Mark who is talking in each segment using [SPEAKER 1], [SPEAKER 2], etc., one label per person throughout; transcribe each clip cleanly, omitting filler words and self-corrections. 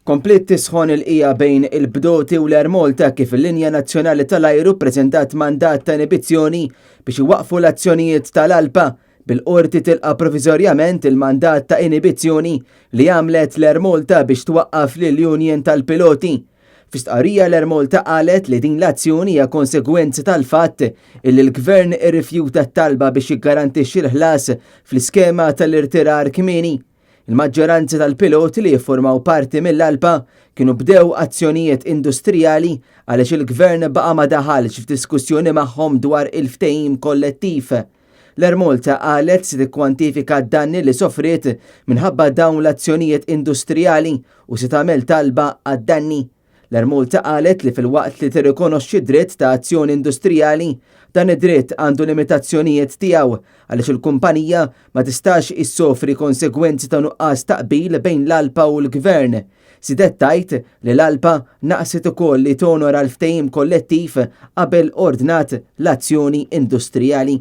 [SPEAKER 1] Kompliet tisħon il-qija bejn il-bdoti u l-Air Malta kif il-linja nazzjonali tal-ajru ppreżentat mandat ta' inibizzjoni biex iwaqqfu l-azzjonijiet tal-ALPA, bil-Qorti tilqa' proviżorjament il-mandat ta' inibizzjoni li għamlet l-Air Malta biex twaqqaf lill-union tal-piloti. Fi stqarrija l-Air Malta qalet li din l-azzjoni hija konsegwenza tal-fatt illi l-Gvern irrifjuta t-talba biex jiggarantixxi l-ħlas fl-iskema tal-irtirar kmieni. Il-maġġoranza tal-piloti li jiffurmaw parti mill-ALPA kienu bdew azzjonijiet industrijali għaliex il-Gvern baqa' ma daħalx f'diskussjoni magħhom dwar il-ftehim kollettiv. L-Air Malta qalet se tikkwantifika d-danni li sofriet minħabba dawn l-azzjonijiet industrijali u se tagħmel talba għad-danni. L-Air Malta qalet li filwaqt li tirrikonoxxi d-dritt ta' azzjoni industrijali, dan id-dritt għandu limitazzjonijiet tiegħu għaliex il-kumpanija ma tistax issofri konsegwenzi ta' nuqqas ta' qbil bejn l-ALPA u l-Gvern. Żiedet tgħid li l-ALPA naqset ukoll li tonora l-ftehim kollettiv qabel ordnat l-azzjoni industrijali.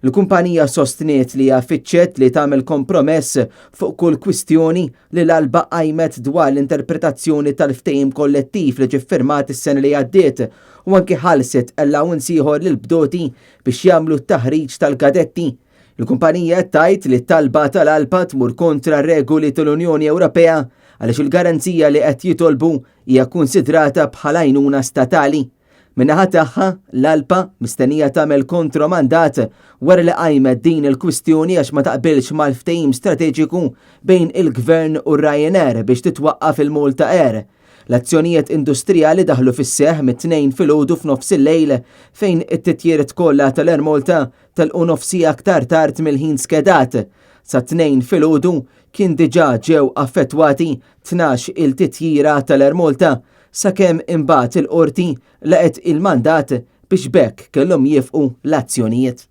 [SPEAKER 1] Il-kumpanija sostniet li hija fittxet li tagħmel kompromess fuq kull kwistjoni li l-ALBA qajmet dwar l-interpretazzjoni tal-ftehim kollettiv li ġie ffirmat is-sena li għaddiet u anki ħallset allowance ieħor lill-bdoti biex jagħmlu t-taħriġ tal-kadetti. Il-kumpanija qed tgħid li t-talba tal-ALPA tmur kontra r-regoli tal-Unjoni Ewropea għaliex il-garanzija li qed jitolbu hija kkunsidrata bħala għajnuna statali. Min-naħa tagħha, l-ALPA mistennija tagħmel kontromandat wara li qajmet din il-kwistjoni għax ma taqbilx mal-ftehim strateġiku bejn il-Gvern u Ryanair biex titwaqqaf il-Malta Air. L-azzjonijiet industrijali daħlu fis-seħħ mit-Tnejn filgħodu f'nofs il-lejl fejn it-titjiriet kollha tal-Air Malta telqu nofs siegħa aktar tard mill-ħin skedat. Sat-Tnejn filgħodu kien diġà ġew affettwati 12-il titjira tal-Air Malta sakemm imbagħad il-Qorti laqgħet il-mandat biex b'hekk kellhom jiefqu l-azzjonijiet.